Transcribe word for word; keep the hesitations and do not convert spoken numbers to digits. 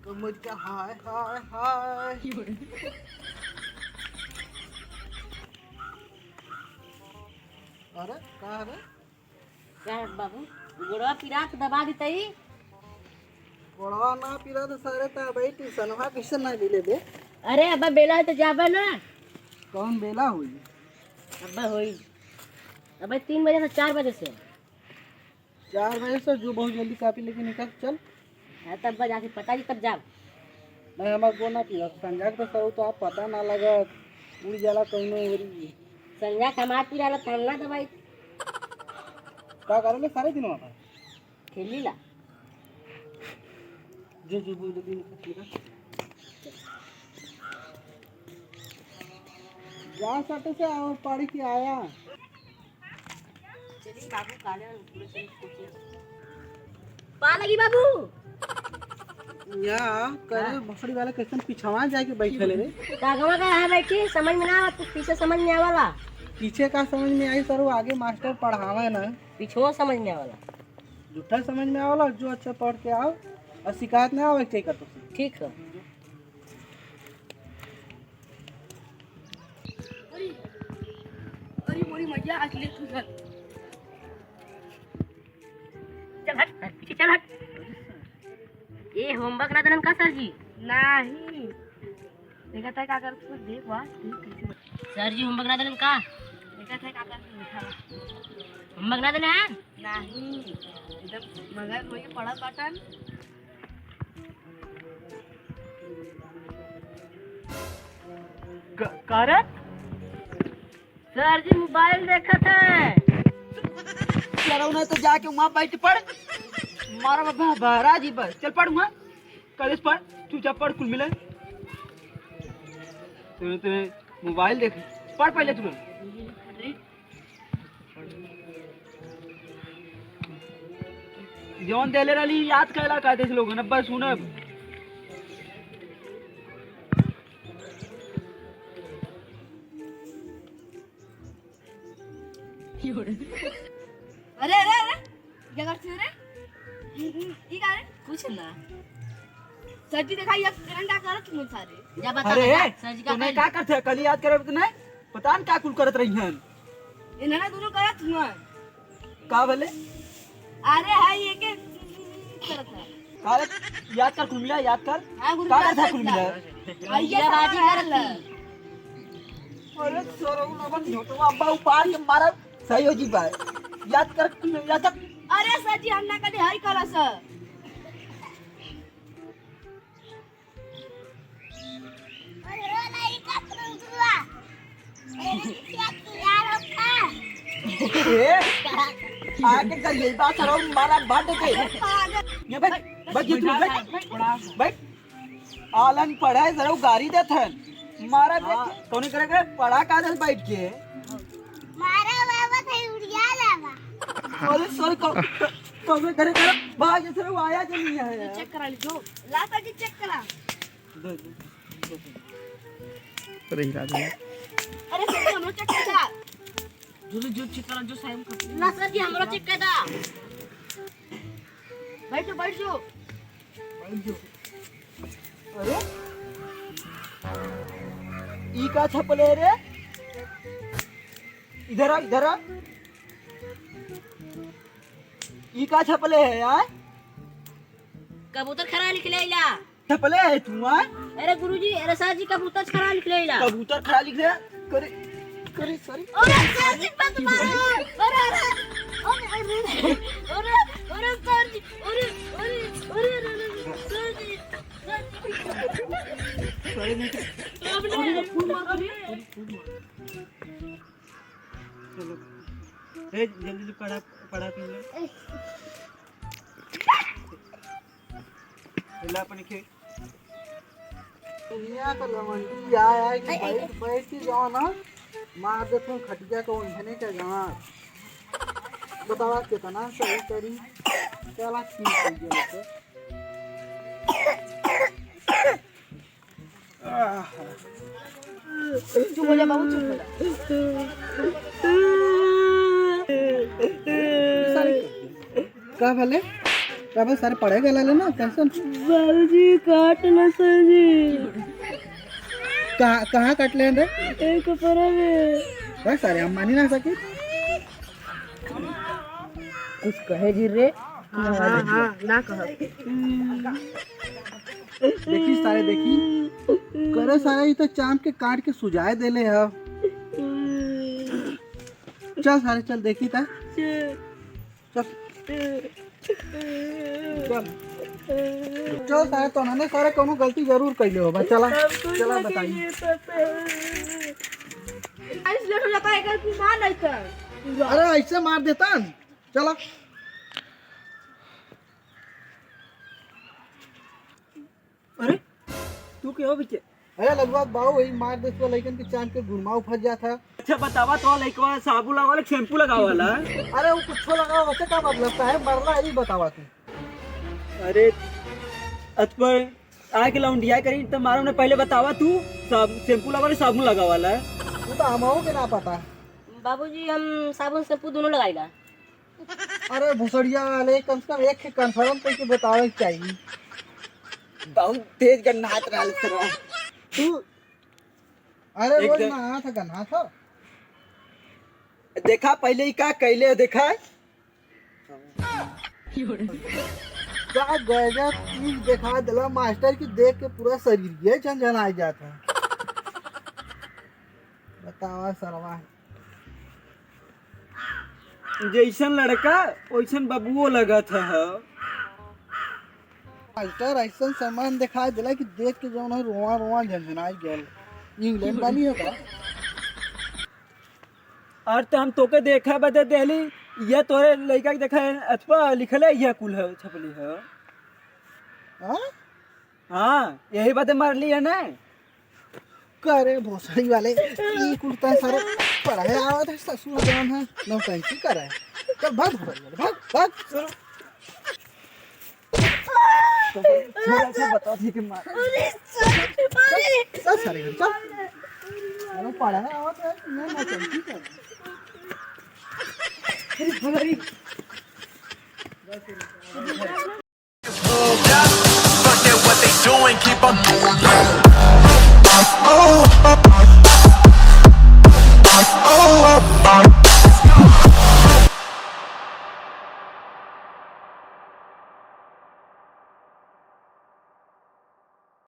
कमर का हाय, हाय, हाय। अरे, का रे? का बाबू, गोड़वा पिरात दबा देतई? गोड़वा ना पिरात सारे, त अबही ट्यूशनवा कैसे ना मिले बे? अरे, अब बेला है तो जाबे ना। कौन बेला होई? अब होई। अब तीन बजे से, चार बजे से। चार बजे से जो बहुत जल्दी कापी लेके निकल, चल। हाँ, तब बजा के पता जी, तब जाब। नहीं, हमार गोड़ ना पीरा। संझा के तो सरऊ तो आप पता ना लगत, उड़ जाला कौनो ओरी। संझा के हमार पीरा ला, तब ना दबाई। का करे ले सारे दिन वहाँ पर? खेली ला। जो, जो, जो, जो, जो, जा सटे से आओ, पढ़ के आया। चली बाबू, काले हम पूरे से कुछ पा लगी बाबू। या करे हाँ। भोसड़ी वाले कैसन पिछवा जाके बैठे ले रे। कागवा का यहाँ बैठी, समझ में ना आवत, कुछ पीछे समझ में आवाला। पीछे का समझ में आई सर, वो आगे मास्टर पढ़ावे ना। पिछवा समझ में आवाला। जूठा समझ में आवाला, जो अच्छा पढ़ के आओ और शिकायत ना आवे, ठीक है तो। ठीक है। अरे, अरे मोरी मैया, आज लेट हो गल। चल हट, पीछे चल हट। ए, homework ना देलन का सर जी? नहीं। देखा था का कर, कुछ देख वाह, देख कैसे। सर जी, homework ना देलन का? देखा था का कर, देखा। Homework ना देलन है? नहीं, एकदम मगन होइके पढ़त बाटन। क-, का रे? सर जी, mobile देखत है। सरऊ नहीं तो जाके वहाँ बैठ पढ़। मारा बाबा, बहरा जी बस। चल पढ़ वहाँ। कॉलेज पढ़, चुपचाप पढ़, कुल मिले। तूने, तूने mobile देख, पढ़ पहले तूने। जौन देले रहली याद कैला का देश लोगन, अब बस सुनब। अरे, अरे, अरे, क्या करती हो रे? ई, ई, ई का रे? कुछ ना। सर जी देखा, ये करंट का करत तुम सारे। जा बता, अरे, बता, सर जी का तूने करी? का करते हैं? कल याद करे तूने? पता न का कुल करत रही हैं। ये ना दोनों करत हुआ। का भले? अरे, हाय, ये के करत है? का रे? याद कर कुल मिला, याद कर। हाँ, गुरु का याद करत है कर कुल मिला? भैया बाजी करत है। अरे, सरऊ लोगन झोटवा अब्बा उपार के मारब, सही हो जी भाई। याद कर कुल मिला, याद कर। अरे, सर जी, हम ना कभी हरी कला सर। ए, आके कर यही बात सरऊ मारा बात देखे। ये बैठ, बैठ, ये तू बैठ, बैठ। आलन पढ़े सरऊ गारी देत हन। मारा देख। हाँ, कौन करे के? पढ़ा का दे बैठ के? मारा बाबा थे उड़िया लावा। अरे सर, कौ-, कौ-, कौन करे के? भाग सरऊ आया जो नहीं है यार। चेक करा लीजो। ला सर जी, चेक करा। दे, दे, दे, दे। अरे, राजा। अरे, सर जी, हमरो चेक कर दा। जो, जो चेक करा, जो साइन कर। ना, सर जी, हमरो चेक कर दा। बैठो, बैठ जाओ। बैठ जाओ। अरे, ई का छपले रे? इधर आ, इधर आ। ई का छपले है यार? कबूतर खड़ा लिख ले ला। छपले है तू, हाँ? अरे गुरुजी, अरे सर जी, कबूतर खड़ा लिख ले ला। कबूतर खड़ा लिख ले। करे, करे, sorry। अरे सर जी, मत मारो। अरे, अरे, अरे, अरे, अरे, अरे, सर जी, अरे, अरे, अरे, अरे, सर जी, सर जी। Sorry, नहीं। अब नहीं। फूल मार, फूल मार, फूल मार। चलो। ए, जल्दी से पढ़ा, पढ़ा के ले। हिला अपने खे। दुनिया का लवंडी आय आय कि बैठ, बैठ के जाओ ना, मार दे तुम खटिया को उन्हें के गांड। बतावा कितना सही करी। चला ठीक है ये लोग। चुप हो जा बाबू, चुप हो जा। का भले? का भले? सारे पढ़े गए ले ना, tension। बाबूजी, काट न सही। कहाँ, कहाँ काट ले रे? एक पर में। बस सारे, हम मानी ना सके। कुछ कहे जी रे? हाँ, हाँ, हाँ, ना कह। देखी सारे, देखी। करे सारे, ई तो चाम के काट के सुजाए देले ह। चल सारे, चल देखी ता। चल। चल। चल सारे, तो उन्होंने सारे कोनो गलती जरूर कैले होबा। चला, चला बताई। ऐसे लेट हो जाता है, अगर तू मान नहीं कर। अरे ऐसे मार देता न। चला। अरे, तू के हो बिचे? अरे ललुआ बाऊ, वही मार देत हुआ लइकन के चाम के गुरमाऊ फंस जात है। अच्छा बतावा, तो लइकवा साबुन लगावाला, शैम्पू लगावाला? अरे वो कुछो लगावा, वैसे का मतलब है, मरला ही बतावा तू। अरे अतपर आके लौंडिया करी त मारो ने, पहले बतावा तू, साब-, शैम्पू लगावाला, साबुन लगावाला? वो तो हमहू के ना पता। बाबूजी, हम साबुन शैम्पू दोनों लगाइला। अरे भुसड़िया वाले, कम से कम एक ठे confirm करके बतावे के चाहिए। बहुत तेज गन्नात रहल सरवा। तू, अरे रोज एकदम। नहात ह, गन्नात ह। देखा पहले ही का कैले ह, देखा। का गजब चीज देखा दिला मास्टर की, देख के पूरा शरीर ये झनझनाई जात है। बतावा सरवा। जैसन लड़का, वैसन बबुओ लगत ह। मास्टर, ऐसन सामान दिखाई दिला कि देख के जौन है, रोआ, रोआ झनझनाई गल। इंग्लैंड वाली है का? और तो हम तोके देखा बदे देली, ये तोरे लइका के देखा है, अथवा लिखले, ये कुल है, छपली है। हाँ? हाँ, यही बदे मारली है ना। करे भोसड़ी वाले, ई कुल तैं सारे पढ़े आवत है, ससुर जान है, नौटंकी करे। चल भाग भोसड़ी वाले, भाग, भाग। चल, चल, चल, बता दी कि मार। अरे, चल, चल, सारे घर, चल। अरे पढ़े आवत है, मैं नौटंकी करे। अरे, भोसड़ी। Fuck that, what they doing, keep on moving.